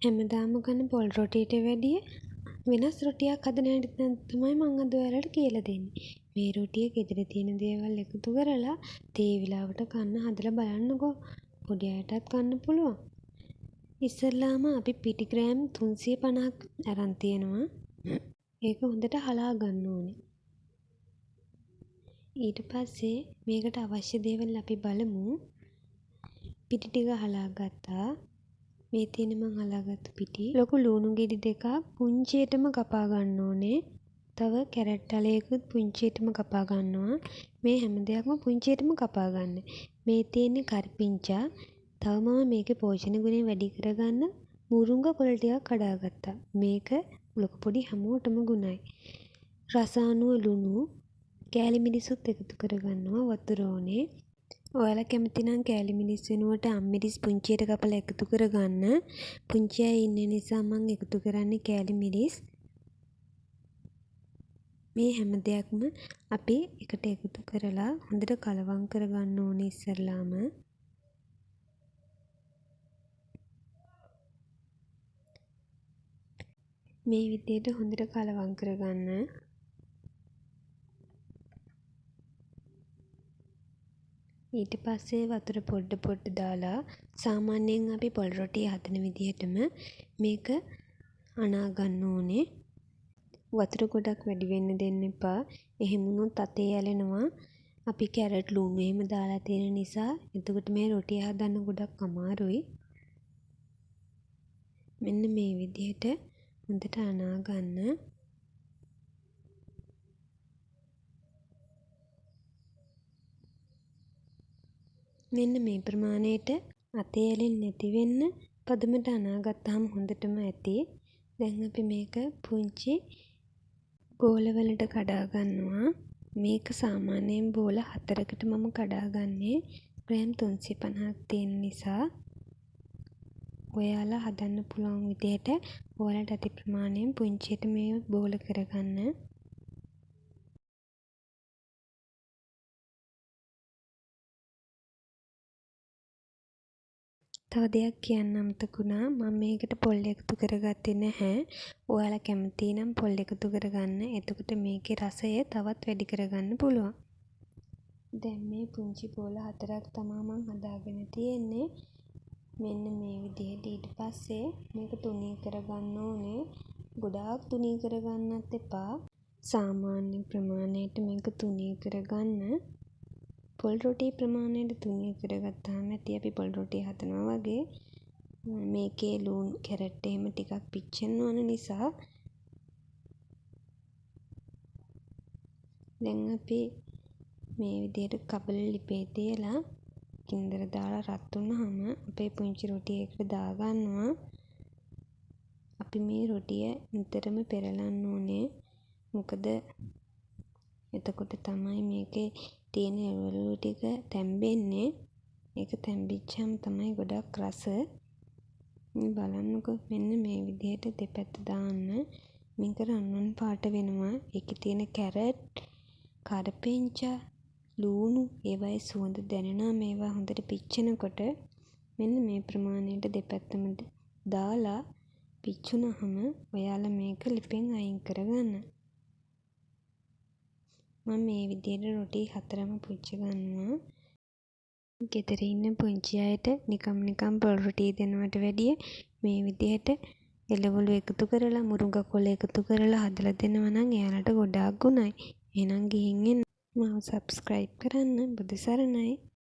හැමදාම කන පොල් රොටියට වැඩිය වෙනස් රොටියක් හදන හැටි තමයි මං අද ඔයාලට කියලා දෙන්නේ. මේ රොටිය ගෙදර තියෙන දේවල් එකතු කරලා තේ වෙලාවට කන්න හදලා බලන්නකෝ. පොඩි අයටත් කන්න පුළුවන්. ඉස්සෙල්ලාම අපි පිටි ග්‍රෑම් 350ක් අරන් තියෙනවා. ඒක හොඳට හලා ගන්න ඕනේ. ඊට පස්සේ මේකට අවශ්‍ය දේවල් අපි බලමු. පිටි ටික හලා ගත්තා. මේ තියෙන මං හලාගත්තු පිටි. ලොකු ලුණු ගෙඩි දෙකක් පුංචියටම කපා ගන්න ඕනේ. තව කැරට් අලයකුත් පුංචියටම කපා ගන්නවා. මේ හැම දෙයක්ම පුංචියටම කපා ගන්න. මේ තියෙන්නේ කරපිංචා. තව මම මේකේ පෝෂණ ගුණය වැඩි කරගන්න මුරුංග කොළ ටිකක් කඩාගත්තා. මේක ලොකු පොඩි හැමෝටම ගුණයි. රස අනුව ලුණු, කෑලි මිරිසුත් එකතු කරගන්නවා. වතුර ඕනේ. ඔයාලා කැමති නම් කෑලි මිරිස් වෙනුවට අම්මිරිස් පුංචියට කපලා එකතු කරගන්න. පුංචි අය ඉන්න නිසා මං එකතු කරන්නේ කෑලි මිරිස්. මේ හැම දෙයක්ම අපි එකට එකතු කරලා හොඳට කලවම් කරගන්න ඕනේ ඉස්සෙල්ලාම. මේ විදියට හොඳට කලවම් කරගන්න. ඊට පස්සේ වතුර පොඩ පොඩ දාලා සාමාන්‍යයෙන් අපි පොල් රොටිය හදන විදිහටම මේක අනා ගන්න ඕනේ. වතුර ගොඩක් වැඩි වෙන්න දෙන්න එපා. එහෙම වුණොත් අතේ ඇලෙනවා. අපි කැරට් ලුණු එහෙම දාලා තියෙන නිසා එතකොට මේ රොටිය හදන්න ගොඩක් අමාරුයි. මෙන්න මේ විදිහට හොඳට අනා ගන්න. මෙන්න මේ ප්‍රමාණයට අතේ ඇලෙන්නේ නැති වෙන්න පදමට අනාගත්තාම හොඳටම ඇති. දැන් අපි මේක පුංචි බෝල වලට කඩා ගන්නවා. මේක සාමාන්‍යයෙන් බෝල 4කට මම කඩාගන්නේ ග්‍රෑම් 350ක් තියෙන නිසා. ඔයාලා හදන්න පුළුවන් විදිහට ඔයාලට ඇති ප්‍රමාණයෙන් පුංචියට මේ බෝල කරගන්න. තව දෙයක් කියන්න අමතක වුණා. මම මේකට පොල් එකතු කරගත්තේ නැහැ. ඔයාලා කැමති නම් පොල් එකතු කරගන්න. එතකොට මේකේ රසය තවත් වැඩි කරගන්න පුළුවන්. දැන් මේ පුංචි බෝල 4ක් තමා මං හදාගෙන තියෙන්නේ. මෙන්න මේ විදිහට. ඊට පස්සේ මේක තුනී කරගන්න ඕනේ. ගොඩාක් තුනී කරගන්නත් එපා. සාමාන්‍ය ප්‍රමාණයට මේක තුනී කරගන්න. පොල් රොටි ප්‍රමාණයට තුනී කරගත්තාම ඇති අපි පොල් රොටි හදනවා වගේ. මේකේ ලුණු කැරට් එහෙම ටිකක් පිච්චෙන්න ඕන නිසා දැන් අපි මේ විදිහට කබල ලිපේ තියලා ගින්දර දාලා රත් වුණාම අපේ පුංචි රොටි එකට දාගන්නවා. අපි මේ රොටිය නිතරම පෙරලන්න ඕනේ. මොකද එතකොට තමයි මේකේ තියෙන එළවලු ටික තැම්බෙන්නේ. ඒක තැම්බිච්චාම තමයි ගොඩක් රස. මේ බලන්නකෝ මෙන්න මේ විදිහට දෙපැත්ත දාන්න. මේක රන්වන් පාට වෙනවා. ඒකේ තියෙන කැරට්, කරපිංචා, ලූණු ඒවායේ සුවඳ දැනෙනවා මේවා හොඳට පිච්චෙනකොට. මෙන්න මේ ප්‍රමාණයට දෙපැත්තම දාලා පිච්චුනහම ඔයාලා මේක ලිපෙන් අයින් කරගන්න. මම මේ විදිහට රොටි 4ම පුච්ච ගන්නවා. ගෙදර ඉන්න පුංචි අයට නිකම් නිකම් පොල් රොටි දෙනවට වැඩිය මේ විදිහට එළවලු එකතු කරලා මුරුංග කොළ එකතු කරලා හදලා දෙනවා නම් එයාලට ගොඩාක් ගුණයි. එහෙනම් ගිහින් එන්න. මාව සබ්ස්ක්‍රයිබ් කරන්න. බුදු සරණයි.